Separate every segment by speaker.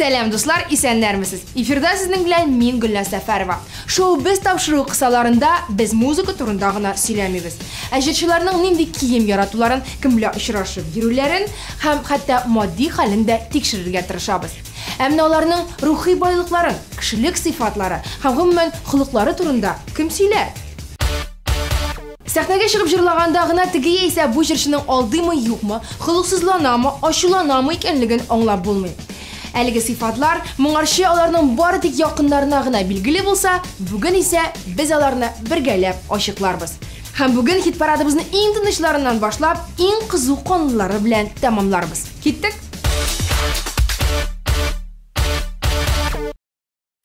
Speaker 1: Сәлам, дуслар, исәннәрмесез? Эфирда сезнең белән мин, Гөлназ Сәфәрова. Шоу без тапшыруы кысаларында без музыка турында гына сөйләмибез. Ә җырчыларның нинди кием яратуларын, кем белән очрашып йөрүләрен һәм хәтта матди хәлен дә тикшерергә тырышабыз. Ә менә аларның рухи байлыкларын, кешелек сыйфатлары һәм гомумән холыклары турында кем сөйләр? Сәхнәгә чыгып җырлаганда гына теге яисә бу җырчының алдыймы-юкмы, холыксызланамы, ачуланамы икәнлеген аңлап булмый. Әлеге сыйфатлар моңарчы аларның бары тик якыннарына гына билгеле булса, бүген исә без аларны бергәләп ачыкларбыз. Һәм бүген хит-парадыбызны иң тынычларыннан башлап, иң кызу канлылары белән тәмамларбыз. Киттек!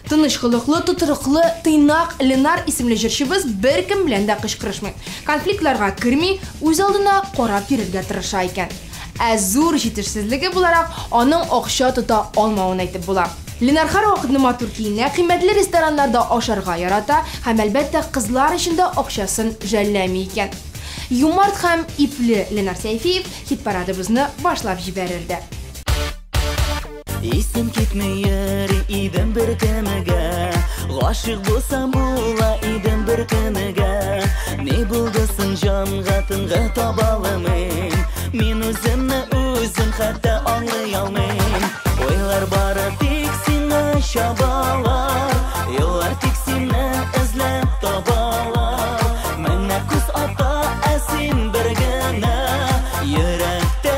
Speaker 1: Тыныч холыклы, тотрыклы, тыйнак Ленар исемле җырчыбыз беркем белән дә кычкырышмый. Конфликтларга керми, үз алдына карап йөрергә тырыша икән. Ә зур җитешсезлеге буларак, аның акча тота алмавын әйтеп була. Ленар һәрвакытны матур киенә, кыйммәтле рестораннарда ашарга ярата һәм, әлбәттә, кызлар өчен дә акчасын жәлләми икән. Юмарт һәм ипле Ленар Сәйфиев хит-парадыбызны башлап җибәрер дә.
Speaker 2: Исем китми йөри идем бер кемгә, Гашыйк булсам була идем бер кемгә. Ни булды соң җанга тынгы таба алмыйм, Мин үземне үзем хәтта аңлый алмыйм. Уйлар бары тик сиңа чабалар, Юллар тик сине эзләп табалар. Менә күз ата, ә син бер генә, Йөрәктә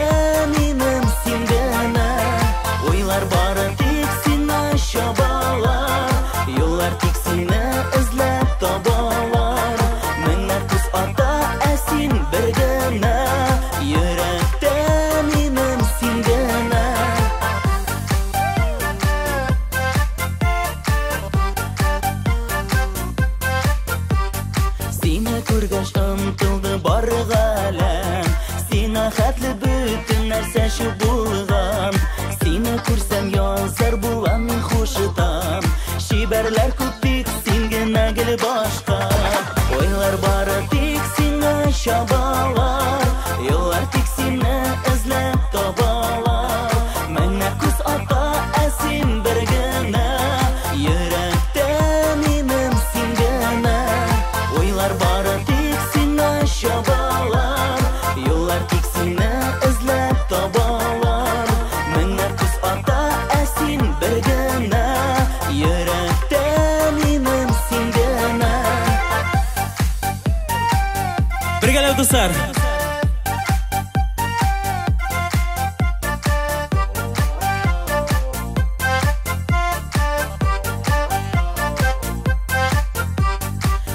Speaker 2: минем син генә. Уйлар бары тик сиңа чабалар, Юллар тик сине эзләп табалар. Менә күз ата, ә син бер генә, Йөрәктә минем син генә. Сине күргәч ынтылды бар галәм, Сиңа хәтле бөтен нәрсә чүп булган. Сине күрсәм язар булам мин хушытам, Чибәрләр күп тик син генә гел башка. Уйлар бары тик сиңа чабалар, Юллар тик сине эзләп табалар. Менә күз ата, ә син бер генә, Йөрәктә минем син генә. Уйлар бары тик сиңа чабалар, Юллар тик сине эзләп табалар. Менә күз ата, ә син бер генә, Йөрәктә минем син генә.
Speaker 3: Бергәләп, дуслар.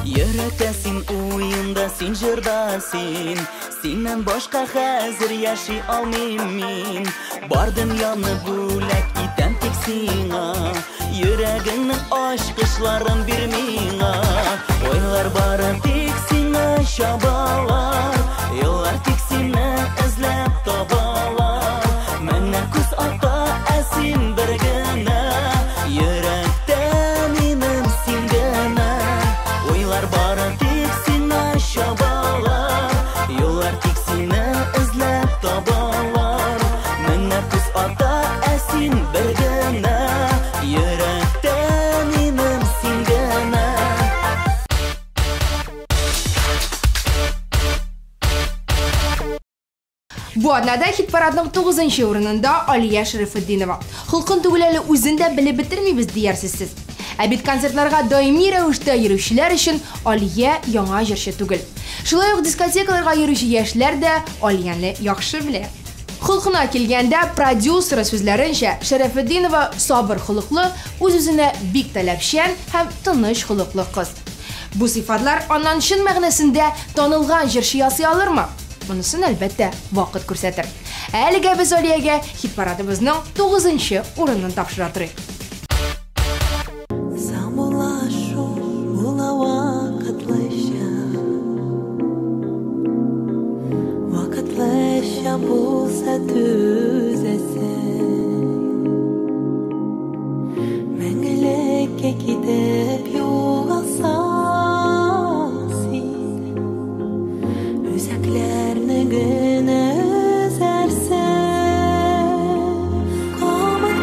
Speaker 2: Йөрәктә син, уенда син, җырда син, Синнән башка хәзер яши алмыйм мин. Бар дөньяны бүләк итәм тик сиңа, Йөрәгеңнең ачкычларын бир миңа. Уйлар бары тик сиңа чабалар, Юллар тик сине эзләп табалар. Менә күз ата, ә син бер генә, Йөрәктә минем син генә. Уйлар бары тик сиңа чабалар, Юллар тик сине эзләп табалар. Менә күз ата, ә син бер генә, Йөрәктә минем син генә.
Speaker 1: Бу атнада хит-парадның 9 урынында Алия Шәрәфетдинова. Холкын түгел әле үзен дә белеп бетермибез диярсез сез. Ә бит концертларга даими рәвештә йөрүчеләр өчен Алия яңа җырчы түгел. Шулай ук дискотекаларга йөрүче яшьләр дә Алияне яхшы белә. Холкына килгәндә, продюсеры сүзләренчә, Шәрәфетдинова сабыр холыклы, үз-үзенә бик таләпчән һәм тыныч холыклы кыз. Бу сыйфатлар аннан чын мәгънәсендә танылган җырчы ясый алырмы? Монысын, әлбәттә, вакыт күрсәтер. Ә әлегә без Алиягә хит-парадыбызның 9 урынын тапшыра торыйк.
Speaker 2: Саубуллашу була вакытлыча, Вакытлыча булса түзәсең. Мәңгелеккә китеп югалсаң син, Үзәкләрне генә өзәрсең. Кабат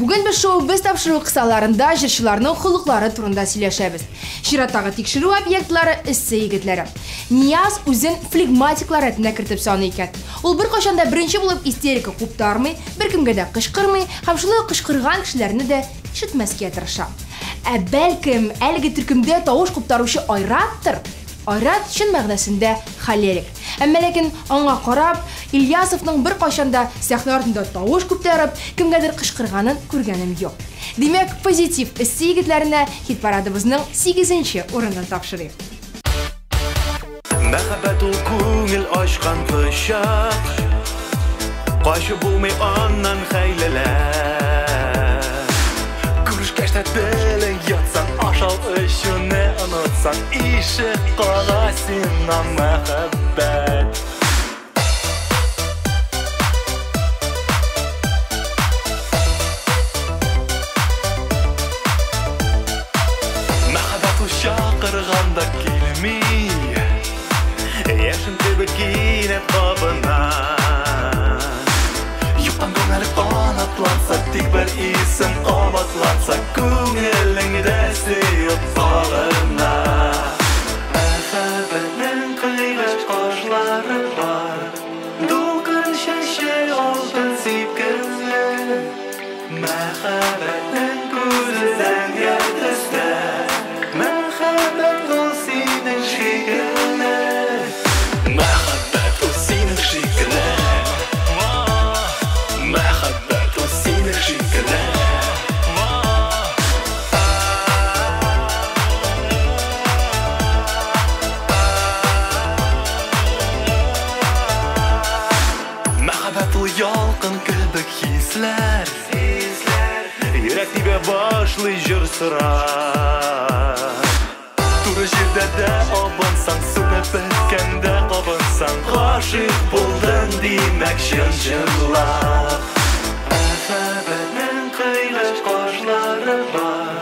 Speaker 1: Бүген без шоу-без тапшыру кысаларында җырчыларның холыклары турында сөйләшәбез. Чираттагы тикшерү объектлары эссе егетләре. Нияз үзен флегматиклар рәтенә кертеп саный икән. Ул беркайчан да беренче булып истерика куптармый, беркемгә дә кычкырмый һәм шулай ук кычкырган кешеләрне дә ишетмәскә тырыша. Ә бәлкем, әлеге төркемдә тавыш куптаручы Айраттыр? Айрат чын мәгънәсендә холерик. Әмма ләкин аңа карап, Ильясовның беркайчан да сәхнә артында тавыш күптәреп, кемгәдер кычкырганын күргәнем юк. Димәк, позитив эссе егетләренә хит-парадыбызның 8-нче урынын тапшырыйк.
Speaker 4: Мәхәббәт ул күңел ачкан кочак, качып булмый аннан хәйләләр. Күрешкәч тә телең ятсаң, ашау эчүне онытсаң, ишек кага сиңа мәхәббәт. Мәхәббәт ул чакырганда килми, яшен кебек кинәт кабына. Юктан күңел канатланса, тик бер исем кабатланса, күңелеңдә сөеп сагына. Мәхәббәтнең кыйгач кашлары бар, дулкын чәче алтын сипкелле. Мәхәббәтнең күзе зәңгәр төстә, мәхәббәт ул синең шикелле. Мәхәббәт ул синең шикелле. Мәхәббәт ул синең шикелле. Мәхәббәт ул ялкын кебек хисләр, йөрәк тибә башлый җыр сорар. Туры җирдә дә абынсаң, сүнеп беткәндә кабынсаң, гашыйк булдың димәк чын-чынлап. Мәхәббәтнең кыйгач кашлары бар,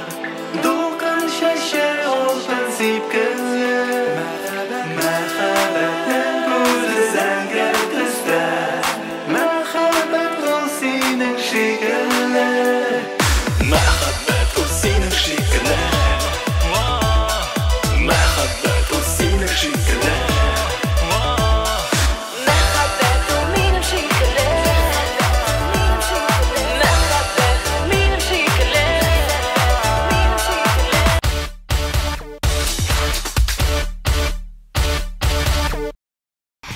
Speaker 4: дулкын чәче алтын сипкелле. Мәхәббәтнең күзе зәңгәр төстә, мәхәббәт ул синең шикелле. Мәхәббәт ул синең шикелле. Мәхәббәт ул синең шикелле.
Speaker 5: Мәхәббәт ул минем шикелле. Мәхәббәт минем шикелле. Минем шикелле.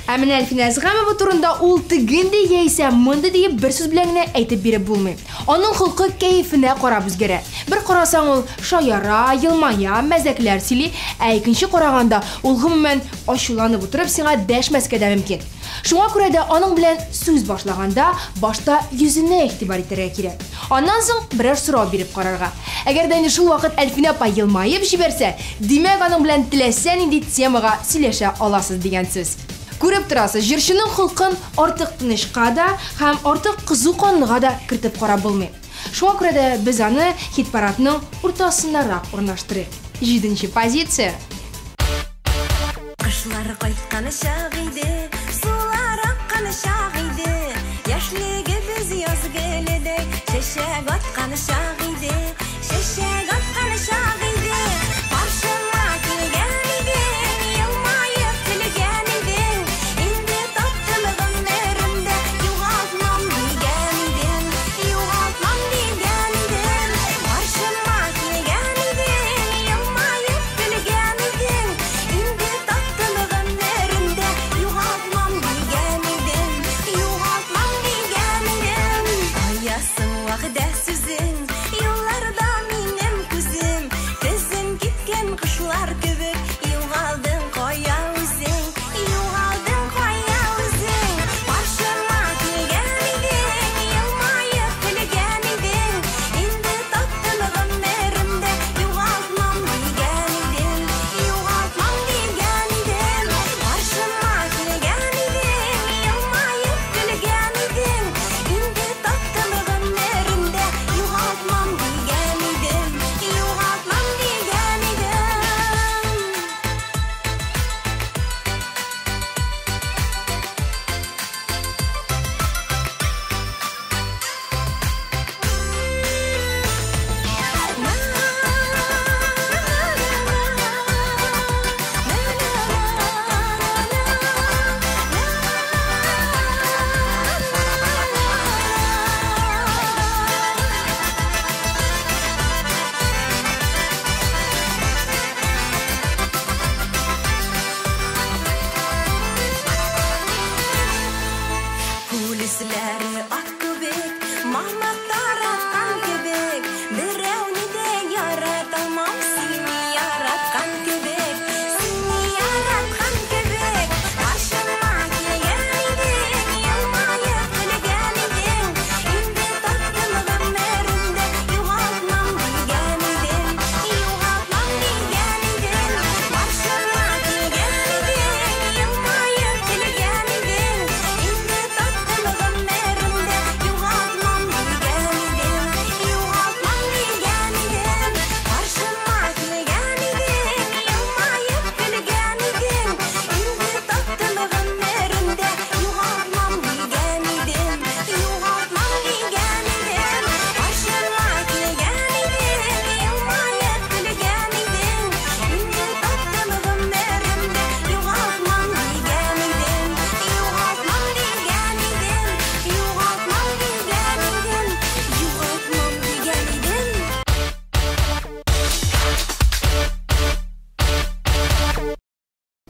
Speaker 1: Ә менә Әлфинә Әзгамова турында ул тегенди яисә мондый диеп бер сүз белән генә әйтеп биреп булмый. Аның холкы кәефенә карап үзгәрә. Бер карасаң ул шаяра, елмая, мәзәкләр сөйли, ә икенче караганда ул гомумән ачуланып утырып сиңа дәшмәскә дә мөмкин. Шуңа күрә дә аның белән сүз башлаганда башта йөзенә игътибар итәргә кирәк. Аннан соң берәр сорау биреп карарга. Әгәр дә инде шул вакыт Әлфинә апа елмаеп җибәрсә, димәк аның белән теләсә нинди темага сөйләшә аласыз дигән сүз. Күреп торасыз, җырчының холкын артык тынычка да һәм артык кызу канлыга да кертеп карап булмый. Шуңа күрә дә без аны хит-парадның уртасынарак урнаштырыйк. 7-нче позиция.
Speaker 5: Кышлар кайткан чак иде, сулар аккан чак иде, яшьлегебез яз гөледәй чәчәк аткан чак иде, чәчәк аткан чак иде. Каршыма килгән идең, елмаеп көлгән идең, инде таптым гомеремдә, югалтмам дигән идең, югалтмам дигән идең. Каршыма килгән идең, елмаеп көлгән идең, инде таптым гомеремдә, югалтмам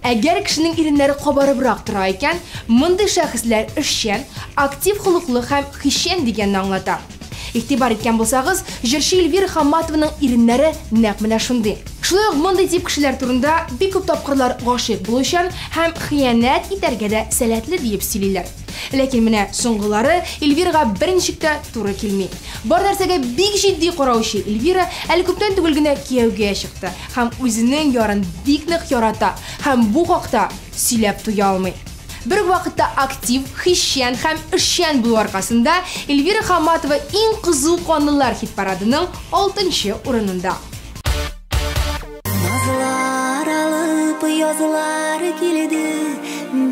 Speaker 1: Әгәр кешенең иреннәре кабарыбрак тора икән, мондый шәхесләр эшчән, актив холыклы һәм хисчән дигәнне аңлата. Игътибар иткән булсагыз, җырчы Эльвира Хамматованың иреннәре нәкъ менә шундый. Шулай ук мондый тип кешеләр турында бик күп тапкырлар гашыйк булучан һәм хыянәт итәргә дә сәләтле диеп сөйлиләр. Ләкин менә соңгылары Эльвирага берничек тә туры килми. Бар нәрсәгә бик җитди караучы Эльвира әле күптән түгел генә кияүгә чыкты һәм үзенең ярын бик нык ярата һәм бу хакта сөйләп туя алмый. Бер үк вакытта актив, хисчән һәм эшчән булу аркасында Эльвира Хамматова иң кызу канлылар хит-парадының алтынчы урынында.
Speaker 5: Назлар алып язлар килде,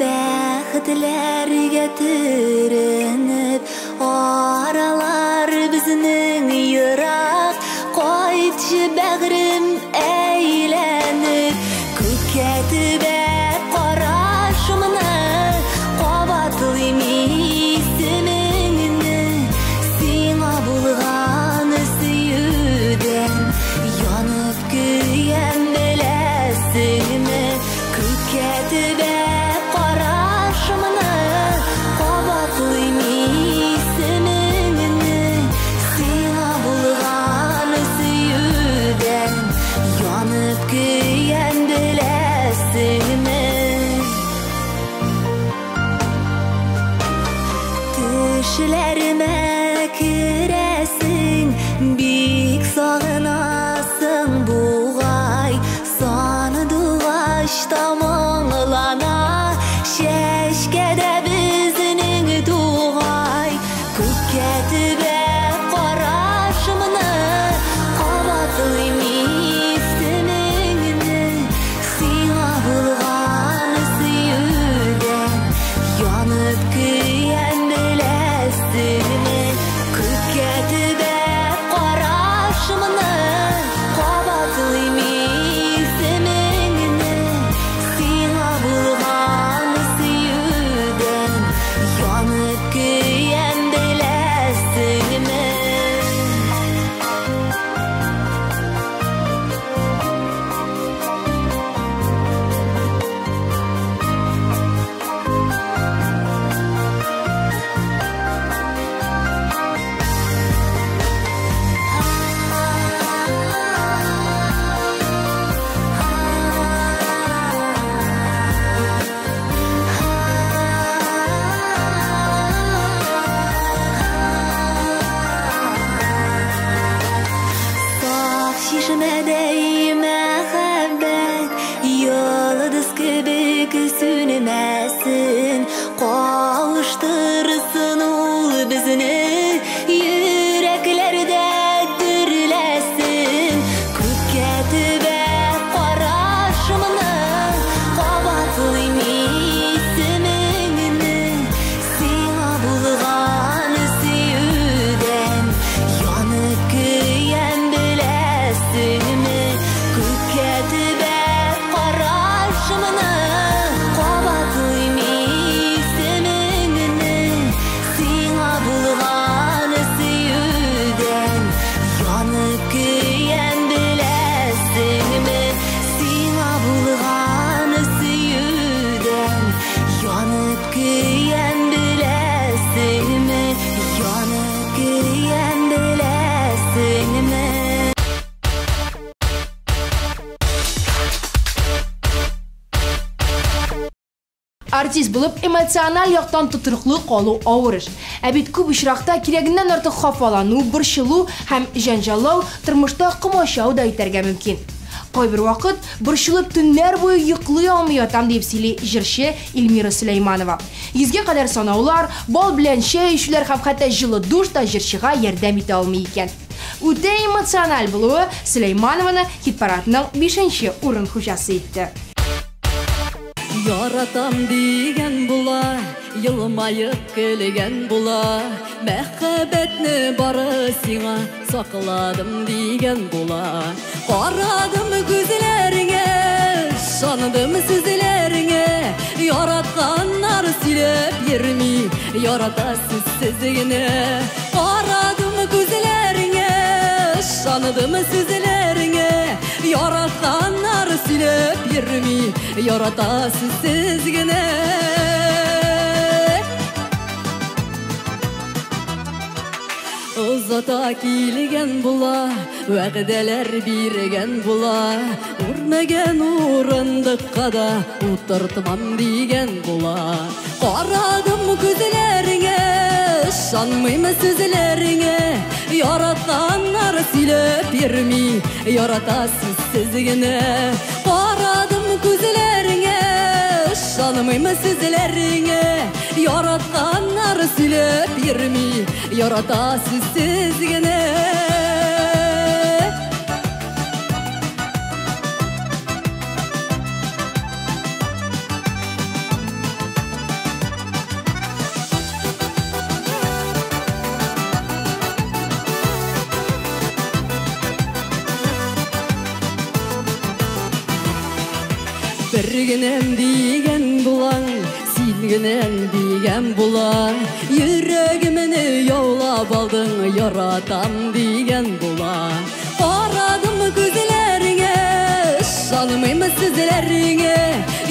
Speaker 5: бәхетләргә төренеп, аралар безнең ерак, кайтчы бәгърем әйләнеп, күккә төбәп карашымны, кабатлыйм исемеңне, сиңа булган сөюдән янып көям беләсеңме, күккә төбәп карашымны, кабатлыйм исемеңне, сиңа булган сөюдән янып көям беләсеңме. Төшләремә керәсең, бик сагынасың бугай, сандугач та моңлана, чәчкәдә безнең тугай, күккә төбәп карашымны, кабатлыйм исемеңне, сиңа булган сөюдән янып көям беләсеңме, күккә төбәп карашымны, кабатлыйм исемеңне, сиңа булган сөюдән янып көям беләсеңме. Саф чишмәдәй мәхәббәт, йолдыз кебек сүнмәсен, кавыштырсын ул безне, йөрәкләрдә дөрләсен, күккә төбәп карашымны, кабатлыйм исемеңне, сиңа булган сөюдән янып көям беләсеңме, күккә төбәп карашымны, кабатлыйм исемеңне, сиңа булган сөюдән янып көям беләсеңме, сиңа булган сөюдән янып көям беләсеңме, янып көям беләсеңме.
Speaker 1: Артист булып эмоциональ яктан тотрыклы калу авыр эш. Ә бит күп очракта кирәгеннән артык хафалану, борчылу һәм җәнҗаллау тормышта комачау да итәргә мөмкин. Кайбер вакыт борчылып төннәр буе йоклый алмый ятам дип сөйли җырчы Эльмира Сөләйманова. Йөзгә кадәр санаулар, бал белән чәй эчүләр һәм хәтта җылы душ та җырчыга ярдәм итә алмый икән. Үтә эмоциональ булуы Сөләйманованы хит-парадның 5нче урын хуҗасы итте.
Speaker 6: Яратам дигән була, елмаеп көлгән була, мәхәббәтне бары сиңа сакладым дигән була. Карадым күзләреңә, ышандым сүзләреңә, яратканнар сөйләп йөрми, ярата сүзсез генә. Карадым күзләреңә, ышандым сүзләреңә, Яратканнар сөйләп йөрми, яратасыз сез генә. Озата килгән була, вәгъдәләр биргән була, үрмәгән урындыкка да утыртмам дигән була. Карадым күзләреңә, ышанмыйм сүзләреңә, яратканнар сөйләп йөрми, яратасыз сез генә. Карадым күзләреңә, ышанмыйм сүзләреңә, яратканнар сөйләп йөрми, яратасыз сез генә. Бер генәм дигән булаң, син генәм дигән була, йөрәгемне яулап алдың, яратам дигән була. Карадым күзләреңә, ышанмыйм сүзләреңә,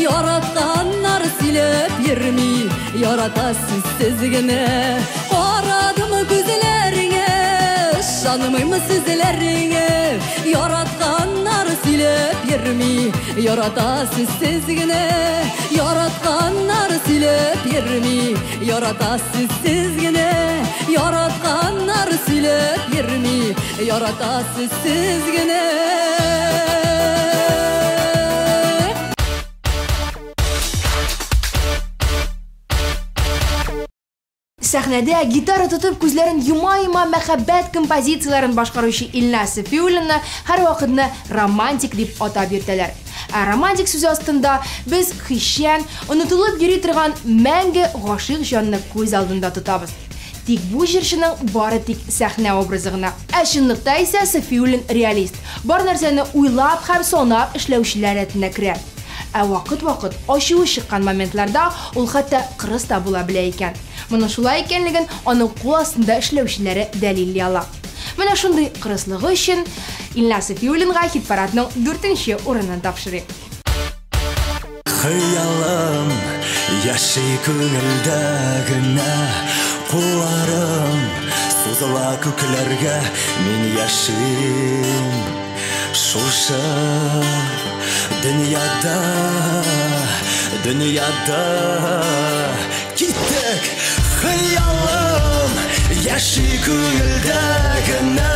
Speaker 6: яратканнар сөйләп йөрми, яратасыз сез генә. Карадым күзләреңә, ышанмыйм сүзләреңә, яратканнар сөйләп йөрми, яратасыз сез генә. Яратканнар сөйләп йөрми, яратасыз сез генә. Яратканнар сөйләп йөрми, яратасыз сез генә.
Speaker 1: Сәхнәдә гитара тотып күзләрен йома-йома мәхәббәт композицияләрен башкаручы Илназ Сафиуллинны һәрвакытны романтик дип атап йөртәләр. Ә романтик сүзе астында без хисчән, онытылып йөри торган мәңге гашыйк җанны күз алдында тотабыз. Тик бу җырчының бары тик сәхнә образы гына. Ә чынлыкта исә Сафиуллин реалист. Бар нәрсәне уйлап һәм санап эшләүчеләр рәтенә керә. Ә вакыт-вакыт ачуы чыккан моментларда ул хәтта кырыс та була белә икән. Моның шулай икәнлеген аның кул астында эшләүчеләре дәлилли ала. Менә шундый кырыслыгы өчен Илназ Сафиуллинга хит-парадның 4-нче урынын тапшырыйк.
Speaker 2: Хыялым яши күңелдә генә, кулларым сузыла күкләргә, мин яшим шушы дөньяда, дөньяда. Киттек, хыялым яши күңелдә генә,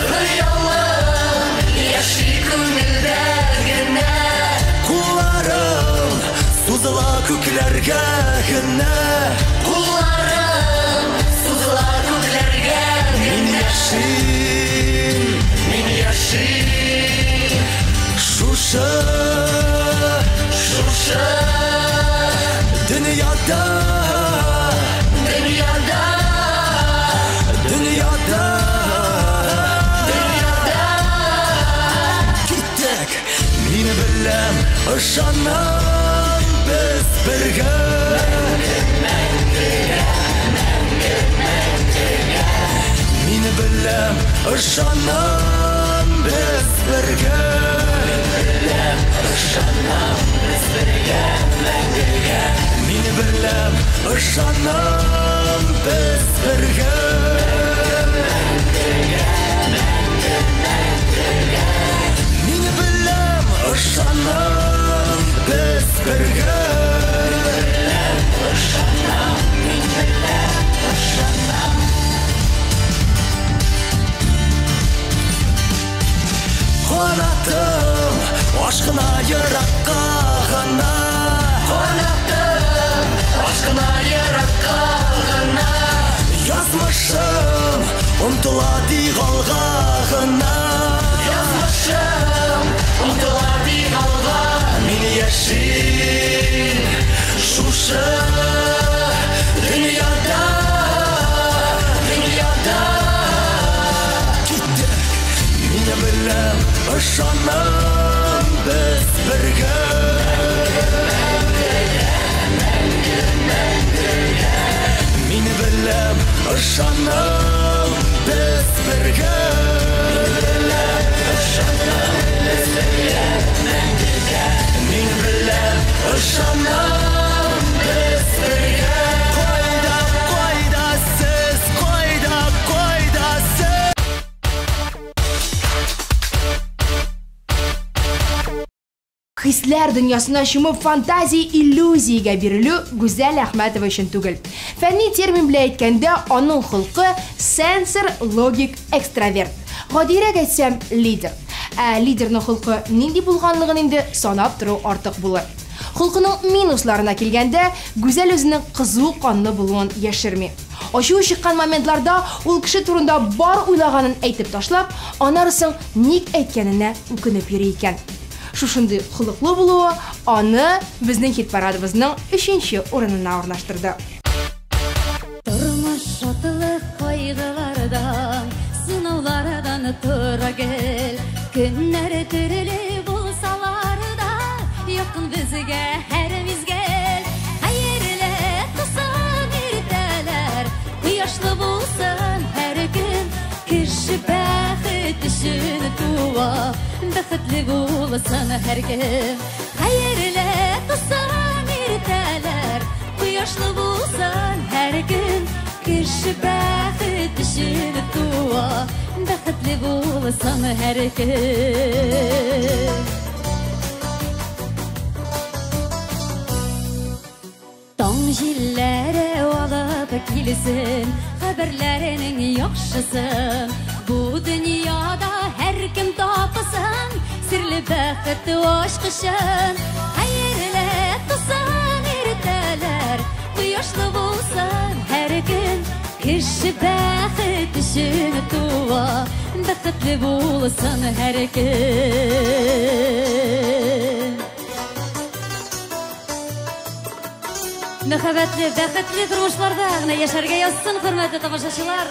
Speaker 2: хыялым яши күңелдә генә, кулларым сузыла күкләргә генә, кулларым сузыла күкләргә. Мин яшим, мин яшим шушы, шушы дөньяда, дөньяда, дөньяда, дөньяда. Киттек, мин беләм, ышанам, без бергә. Мәңгегә, мәңге, мәңгегә. Мин беләм, ышанам, без бергә. Мин беләм, ышанам, без бергә, мәңгегә. Мин беләм, ышанам, без бергә. Мәңгегә, мәңге, мәңгегә. Мин беләм, ышанам, без бергә. Мин беләм, ышанам, мин беләм, ышанам. Канатым ашкына еракка гына, канатым ашкына еракка гына, язмышым омтыла тик алга гына, язмышым омтыла тик алга. Мин яшим шушы дөньяда, дөньяда. Киттек, мин беләм, ышанам, без бергә. Мәңгегә, мәңгегә. Мин беләм, ышанам, без бергә. Мин беләм, ышанам, без
Speaker 1: Хисләр дөньясына чумып фантазия иллюзиягә бирелү Гүзәл Әхмәтова өчен түгел. Фәнни термин белән әйткәндә, аның холкы сенсор логик экстраверт. Гадирәк әйтсәм, лидер. Ә лидерның холкы нинди булганлыгын инде санап тору артык булыр. Холкының минусларына килгәндә, Гүзәл үзенең кызу канлы булуын яшерми. Ачуы чыккан моментларда ул кеше турында бар уйлаганын әйтеп ташлап, аннары соң ник әйткәненә үкенеп йөри икән. Шушындый холыклы булуы аны безнең хит-парадыбызның өченче урынына урнаштырды.
Speaker 6: Тормыш шатлык кайгылардан, сынаулардан тора гел. Көннәр төрле булсалар да, якын безгә һәр мизгел. Хәерле тусын иртәләр, кояшлы булсын һәр көн. Кеше бәхет өчен туа, бәхетле булсын һәркем. Хәерле тусын иртәләр, кояшлы булсын һәр көн. Кеше бәхет өчен туа, бәхетле булсын һәркем. Таң җилләре алып килсен, хәбәрләренең яхшысын. Бу дөньяда һәркем тапсын серле бәхет ачкычын. Хәерле тусын иртәләр, кояшлы булсын һәр көн. Кеше бәхет өчен туа, бәхетле булсын һәркем. Мәхәббәтле, бәхетле тормышларда гына яшәргә язсын, хөрмәтле тамашачылар.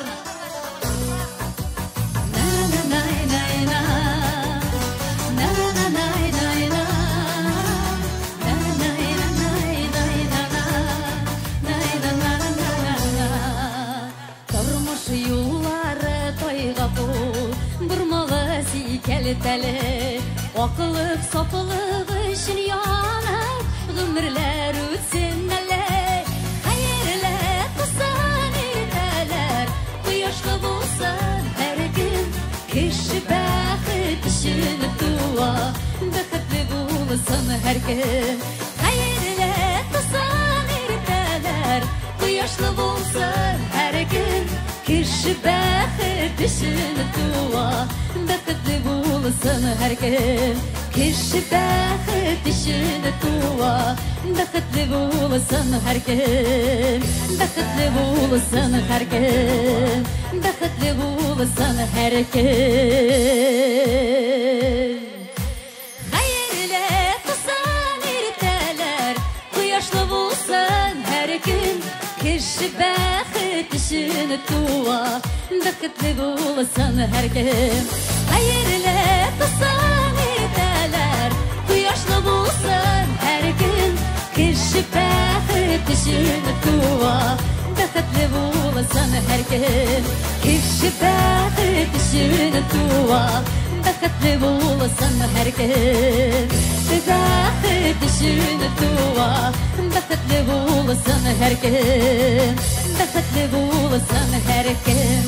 Speaker 6: Тормыш юллары тайга кул, бормалы сикәлтәле, акылык, сафлык өчен янып, гомерләр үтсен әле. Хәерле тусын иртәләр, кояшлы булсын һәр көн. Кеше бәхет өчен туа, бәхетле булсын һәркем. Хәерле тусын иртәләр, кояшлы булсын һәр көн. Кеше бәхет өчен туа, бәхетле булсын һәркем. Кеше бәхет өчен туа, бәхетле булсын һәркем. Бәхетле булсын һәркем, бәхетле булсын һәркем. Хәерле тусын иртәләр, кояшлы булсын һәр көн. Кеше бәхет өчен туа, бәхетле булсын һәркем. Хәерле тусын иртәләр, кояшлы булсын һәр көн. Кеше бәхет өчен туа, бәхетле булсын һәркем. Кеше бәхет өчен туа, бәхетле булсын һәркем. Бәхет өчен туа, бәхетле булсын һәркем. Бәхетле булсын һәркем.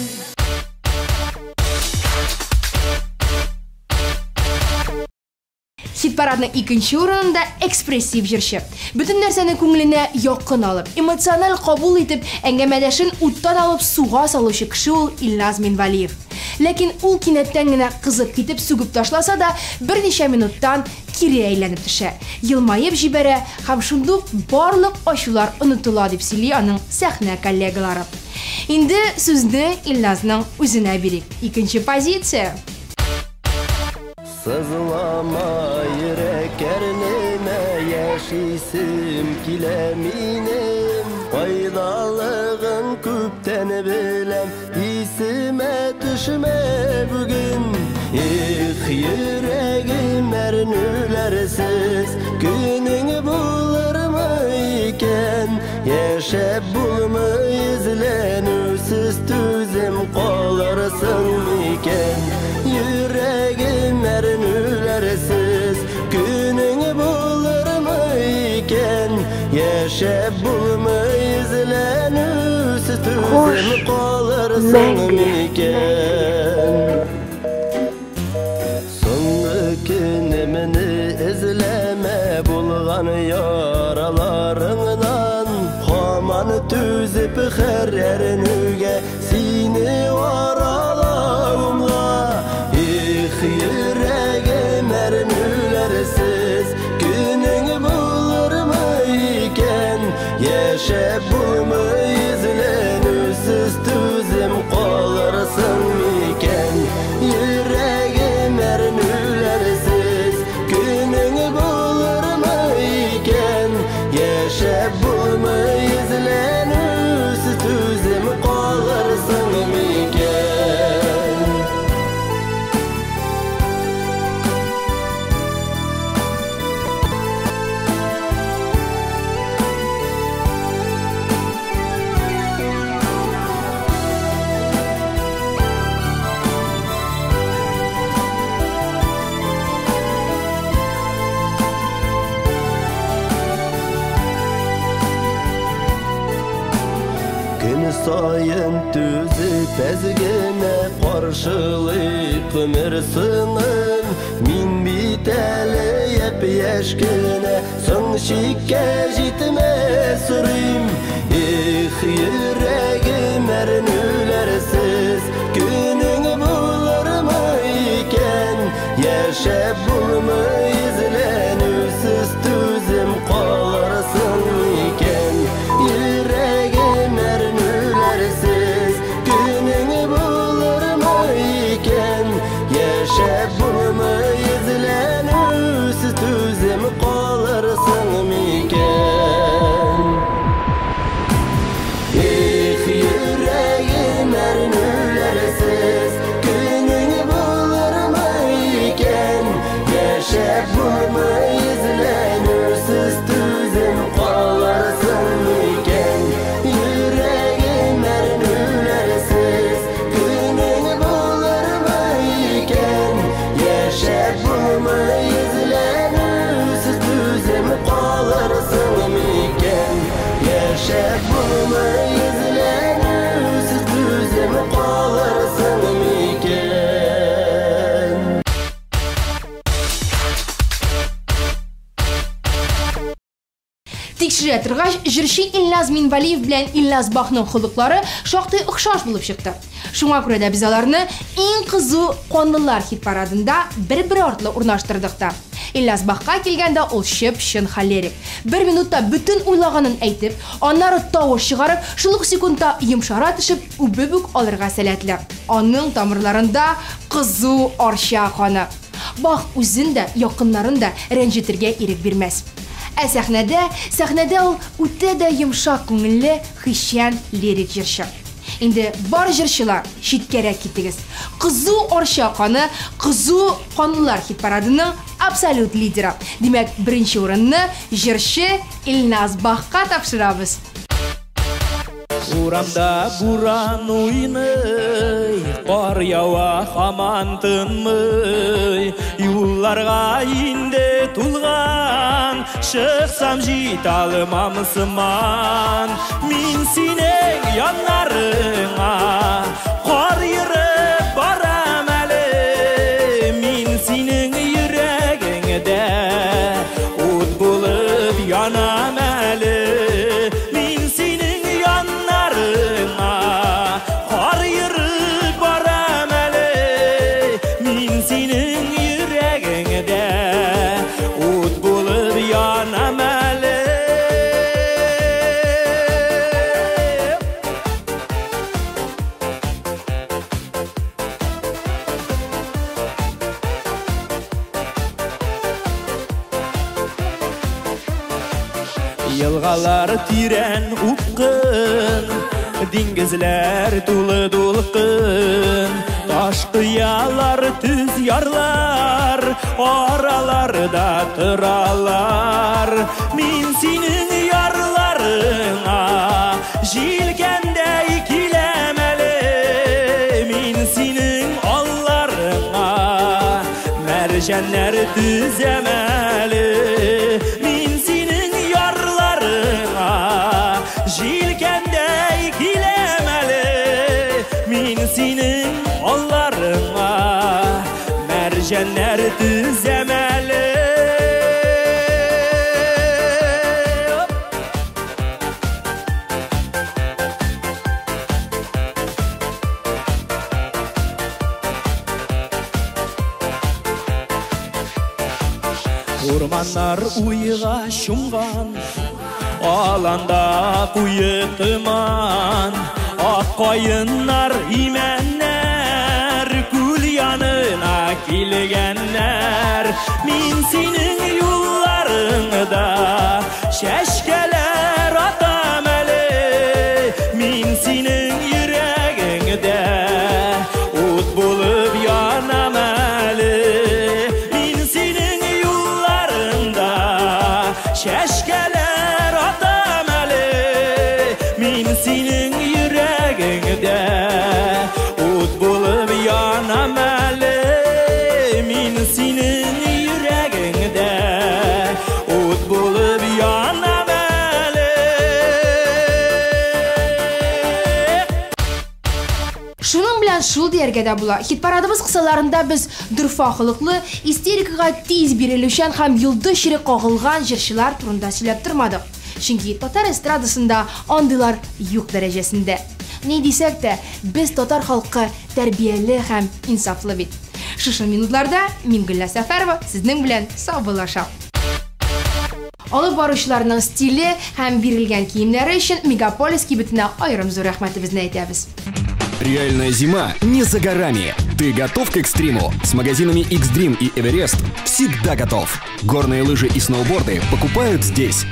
Speaker 1: Хит-парадның икенче урынында экспрессив җырчы. Бөтен нәрсәне күңеленә якын алып, эмоциональ кабул итеп, әңгәмәдәшен уттан алып суга салучы кеше ул Илназ Минвалиев. Ләкин ул кинәттән генә кызып китеп сүгеп ташласа да, берничә минуттан кире әйләнеп төшә, елмаеп җибәрә һәм шундук барлык ачулар онытыла дип сөйли аның сәхнә коллегалары. Инде сүзне Илназның үзенә бирик. Икенче позиция.
Speaker 7: Сызлама йөрәк әрнемә, яшисем килә минем. Файдалыгын күптән беләм, исемә төшмә бүген. Эх, йөрәгем әрнүләрсез, көнең булырмы икән? Яшәп булмый эзләнүсез, түзем калырсың микән? Йөрәгем әрнүләрсез, көнең булырмы икән? Яшәп булмый эзләнүсез, түзем калырсың микән? Соңгы көнемне эзләмә, саен түзеп әз генә каршылыйк гомер сынын. Мин бит әле япь-яшь кенә, соң чиккә җитмәс сорыйм. Эх, йөрәгем әрнүләрсез көнең булырмы икән? Яшәп булмый эзләнүсез, түзем калырсың икән? Йөрәгем әрнүләрсез көнең булырмы икән? Яшәп булмый эзләнүсез, түзем калырсың микән? Эх, йөрәгем әрнүләрсез көнең булырмы икән? Яшәп булмый эзләнүсез, түзем калырсың микән? Йөрәгем әрнүләрсез көнең булырмы икән? Яшәп булмый эзләнүсез, түзем калырсың микән? Яшәп булмый эзләнүсез, түзем калырсың микән?
Speaker 1: Тикшерә торгач, җырчы Илназ Минвалиев белән Илназ Бахның холыклары шактый охшаш булып чыкты. Шуңа күрә дә без аларны иң кызу канлылар хит-парадында бер-бер артлы урнаштырдык та. Илназ Бахка килгәндә ул чып-чын холерик. Бер минутта бөтен уйлаганын әйтеп, аннары тавыш чыгарып, шул ук секундта йомшара төшеп, үбеп үк алырга сәләтле. Аның тамырларында кызу арча каны. Бах үзен дә, якыннарын да рәнҗетергә ирек бирмәс. Ә сәхнәдә, сәхнәдә ул үтә дә йомшак күңелле, хисчән лирик җырчы. Инде бар җырчылар, читкәрәк китегез. Кызу арча каны, кызу канлылар хит-парадының абсолют лидеры. Димәк, беренче урынны җырчы Илназ Бахка тапшырабыз.
Speaker 3: Урамда буран уйный, кар ява һаман тынмый. Юлларга инде тулган, чыксам җитә алмам сыман. Мин синең яннарыңа кар ерып барам әле. Мин синең йөрәгеңдә ут булып янам әле. Мин синең яннарыңа кар ерып барам әле. Мин синең йөрәгеңдә ут булып янам әле. Елгалар тирән упкын, диңгезләр тулы дулкын, таш кыялар төз ярлар, араларда торалар. Мин синең ярларыңа җилкәндәй киләм әле. Мин синең алларыңа мәрҗәннәр төзәм әле. Мин синең ярларыңа җилкәндәй киләм әле. Мин синең алларыңа мәрҗәннәр төзәм әле. Урманнар уйга чумган, аланда куе томан, ак каеннар, имәннәр күл янына килгәннәр. Мин синең юлларыңда чәчкәләр атам әле. Мин синең йөрәгеңдә ут булып янам әле. Мин синең юлларыңда чәчкәләр атам әле. Мин синең йөрәгеңдә ут булып янам әле. Мин синең йөрәгеңдә ут булып янам әле.
Speaker 1: дияргә дә була. Хит-парадыбыз кысаларында без дорфа холыклы, истерикага тиз бирелүчән һәм йолдыз чире кагылган җырчылар турында сөйләп тормадык. Чөнки татар эстрадасында андыйлар юк дәрәҗәсендә. Ни дисәк тә, без татар халкы тәрбияле һәм инсафлы бит. Шушы минутларда мин Гөлназ Сәфәрова сезнең белән саубуллашам. Алып баручыларның стиле һәм бирелгән киемнәре өчен Мегаполис кибетенә аерым зур рәхмәтебезне әйтәбез.
Speaker 8: Реальная зима не за горами. Ты готов к экстриму? С магазинами X-Dream и Эверест всегда готов. Горные лыжи и сноуборды покупают здесь.